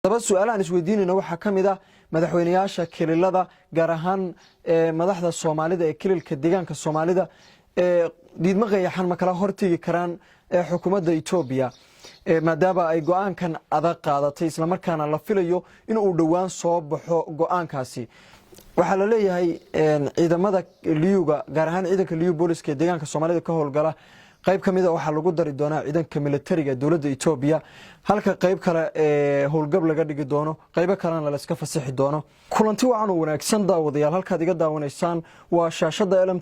Haddaba, su-aalahan isweydiinayna waxaa ka mid ah madaxweynayaasha kililada, gaar ahaan madaxda Soomaalida ee kililka deegaanka Soomaalida, diidmo qayaxan ma kala hortegi karaan xukuumadda Etoobiya, maadaama ay go-aankan adag qaadatay, islamarkaana la filayo in uu dhowaan soo baxo go-aankaasi? Waxaa la leeyahay ciidamada liyuga, gaar ahaan ciidanka Liyu Booliska ee deegaanka Soomaalida ka howlgala, qayb ka mid a waxaa lagu dari doonaa ciidanka militariga dowladda Etoobiya, halka qayb kale ee howlgab laga dhigi doono, qaybo kalena layska fasixi doono. Kulanti wacan oo wanaagsan, daawadayaal. Halkaad iga daawanaysaan waa shaashada LM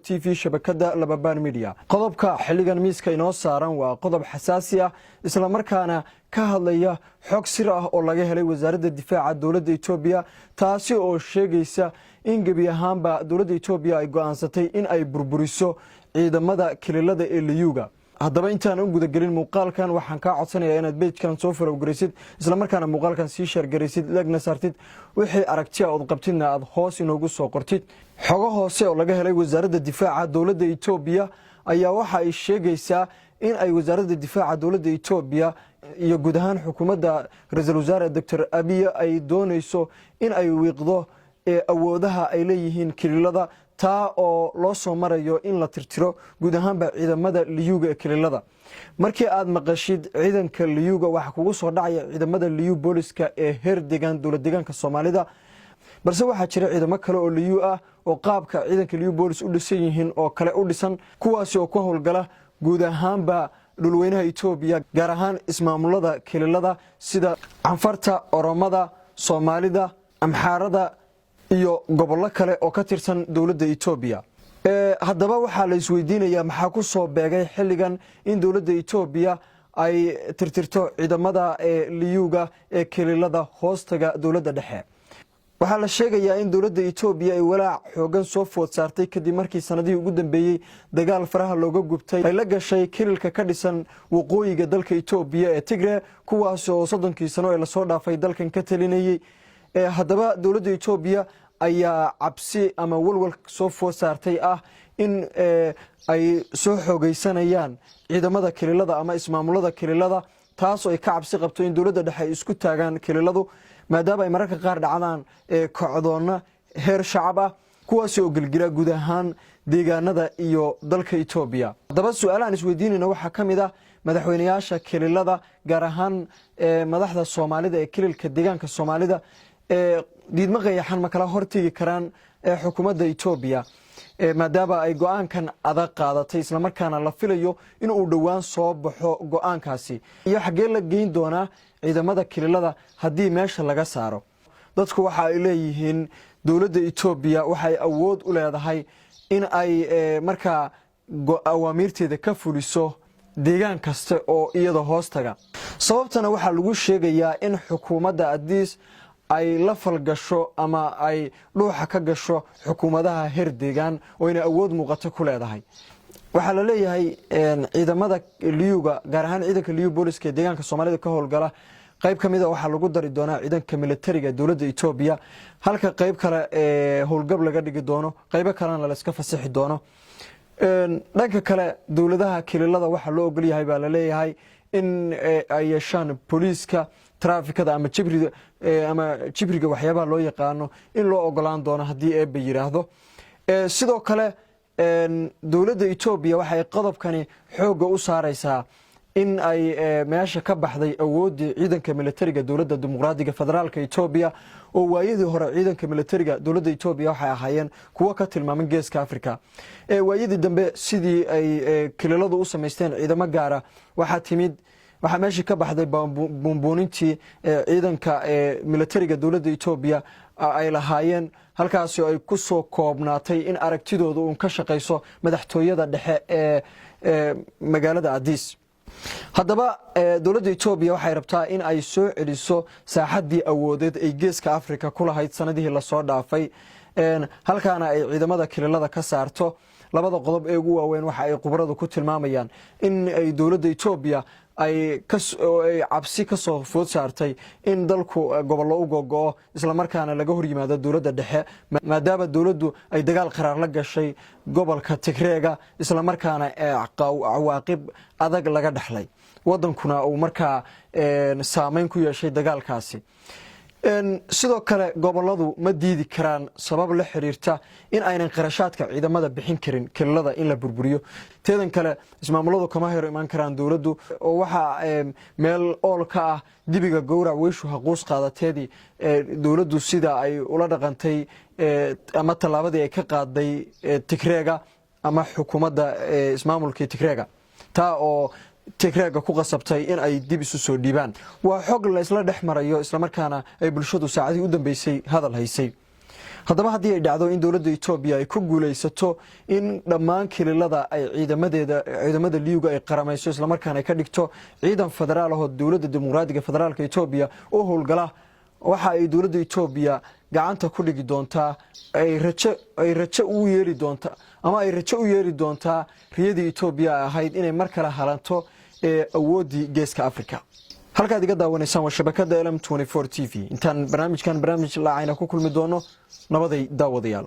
TV, shabakada Lababaan Media. Qodobka xiligan miiska inoo saaran waa qodob xasaasi ah, islamarkaana ka hadlaya xog sir ah oo laga helay Wasaaradda Difaaca dowladda Etoobiya, taasi oo sheegaysa in gebi ahaanba dowladda Etoobiya ay go-aansatay in ay burburiso ciidamada kililada ee liyuga. Haddaba, intaan u gudagelin muuqaalkan, waxaan kaa codsanayaa inaad page-kan soo follow garaysid, islamarkaana muuqaalkan sii share garaysid, like-na saartid, wixii aragtiya ood qabtidna aad hoos inoogu soo qortid. Xogo hoose oo laga helay Wasaaradda Difaaca dowladda Etoobiya ayaa waxa ay sheegaysaa in ay Wasaaradda Difaaca dowladda Etoobiya iyo guud ahaan xukuumadda Ra-iisul Wasaare Doctor Abiy ay doonayso in ay wiiqdo awoodaha ay leeyihiin kililada, taa oo loo soo marayo in la tirtiro guud ahaanba ciidamada liyuga ee kililada. Markii aad maqashid ciidanka liyuga, waxaa kugu soo dhacaya ciidamada Liyu Booliska ee heer deegaan, dowlad deegaanka Soomaalida, balse waxaa jira ciidamo kale oo liyu ah oo qaabka ciidanka Liyu Boolis u dhisan yihiin oo kale u dhisan, kuwaasi oo ka howlgala guud ahaanba dhulweynaha Etoobiya, gaar ahaan ismaamulada kililada sida Canfarta, Oromada, Soomaalida, Amxaarada iyo gobollo kale oo ka tirsan dowladda Etoobiya. Haddaba, waxaa la isweydiinayaa maxaa ku soo beegay xilligan in dowladda Etoobiya ay tirtirto ciidamada ee liyuga ee kililada hoostaga dowladda dhexe? Waxaa la sheegayaa in dowladda Etoobiya ay walaac xoogan soo food saartay kadib markii sanadihii ugu dambeeyey dagaal faraha looga gubtay ay la gashay kililka ka dhisan waqooyiga dalka Etoobiya ee Tigre, kuwaas oo 30-kii sano ee lasoo dhaafay dalkan ka talinayey. Haddaba, dowladda Etoobiya ayaa cabsi ama walwal soo food saartay ah in ay soo xoogeysanayaan ciidamada kililada ama ismaamulada kililada, taasoo ay ka cabsi qabto in dowladda dhexe ay isku taagaan kililadu, maadaama ay mararka qaar dhacdaan kacdoonna heer shacab ah, kuwaasi oo gelgira guud ahaan deegaanada iyo dalka Etoobiya. Haddaba, su-aalahan isweydiinayna waxaa ka mid ah madaxweynayaasha kililada, gaar ahaan madaxda Soomaalida ee kililka deegaanka Soomaalida, diidmo qayaxan ma kala hortegi karaan xukuumadda Etoobiya, maadaama ay go-aankan adag qaadatay, islamarkaana la filayo in uu dhowaan soo baxo go-aankaasi? Iyo xaggee la geyn doonaa ciidamada kililada haddii meesha laga saaro? Dadku waxa ay leeyihiin dowladda Etoobiya waxay awood u leedahay in ay markaa awaamiirteeda ka fuliso deegaan kasta oo iyada hoostaga. Sababtana waxaa lagu sheegayaa in xukuumadda Adiis ay la falgasho ama ay dhuuxa ka gasho xukuumadaha heer deegaan oo inay awood muuqato ku leedahay. Waxaa la leeyahay ciidamada liyuga, gaar ahaan ciidanka Liyu Booliska ee deegaanka Soomaalida ka howlgala, qayb ka mid a waxaa lagu dari doonaa ciidanka militariga dowladda Etoobiya, halka qayb kale ee howlgab laga dhigi doono, qaybo kalena layska fasixi doono. Dhanka kale, dowladaha kililada waxaa loo ogolyahay baa laleeyahay in ay yeeshaan booliiska traafikada ama jibriga, ama jibriga waxyaabaha loo yaqaano in loo ogolaan doono haddii Eebba yidhaahdo. Sidoo kale, dowladda Etoobiya waxay qodobkani xoogga u saareysaa in ay meesha ka baxday awooddii ciidanka militariga dowladda dimuqraadiga federaalka Etoobiya, oo waayadii hore ciidanka militariga dowladda Etoobiya waxay ahaayeen kuwo ka tilmaaman Geeska Africa. Waayadii dambe, sidii ay kililadu u samaysteen ciidamo gaara, waxaa timid, waxaa meeshii ka baxday buunbuunintii ciidanka militariga dowladda Etoobiya ay lahaayeen, halkaasi ay ku soo koobnaatay in aragtidooda uun ka shaqayso madaxtooyada dhexe ee magaalada Adiis. Haddaba, dowladda Etoobiya waxay rabtaa in ay soo celiso saaxaddii awoodeed ay Geeska Africa ku lahayd sanadihii lasoo dhaafay, halkaana ay ciidamada kililada ka saarto. Labada qodob ee ugu waaweyn waxa ay khubaradu ku tilmaamayaan in ay dowladda Etoobiya ay cabsi ka soo food saartay in dalku gobollo u gogo-o, islamarkaana laga hor yimaado dowladda dhexe, maadaama dowladdu ay dagaal qaraar la gashay gobolka Tigreega, islamarkaana cawaaqib adag laga dhexlay. Wadankuna uu markaa saameyn ku yeeshay dagaalkaasi. Sidoo kale goboladu ma diidi karaan sabab la xiriirta in aynan qarashaadka ciidamada bixin karin kililada in la burburiyo. Teedan kale, ismaamuladu kama hor imaan karaan dowladdu, oo waxaa meel ool ka ah dibiga gowrac weyshu haquus qaadateedii. Dowladdu sida ay ula dhaqantay ama tallaabadii ay ka qaaday Tigreega ama xukuumadda ismaamulkii Tigreega, taa oo Tigreega ku qasabtay in ay dib isu soo dhiibaan, waa xog la isla dhex marayo, islamarkaana ay bulshadu saacadihii u dambeysay hadal haysay. Haddaba, haddii ay dhacdo in dowladda Etoobiya ay ku guulaysato in dhammaan kililada ay ciidamadeeda, ciidamada Liyuga, ay qaramayso, islamarkaana ay ka dhigto ciidan federaal ahoo dowladda dimuqraadiga federaalka Etoobiya u howlgala, waxa ay dowladda Etoobiya gacanta ku dhigi doontaa, ay rajo u yeeli doontaa ama ay rajo u yeeli doontaa riyadii Etoobiya ahayd inay mar kale halanto ee awooddii Geeska Africa. Halkaad iga daawanaysaan waa shabakada LM TV. Intaan barnaamijkan barnaamij laacayna ku kulmi doono, nabaday daawadayaal.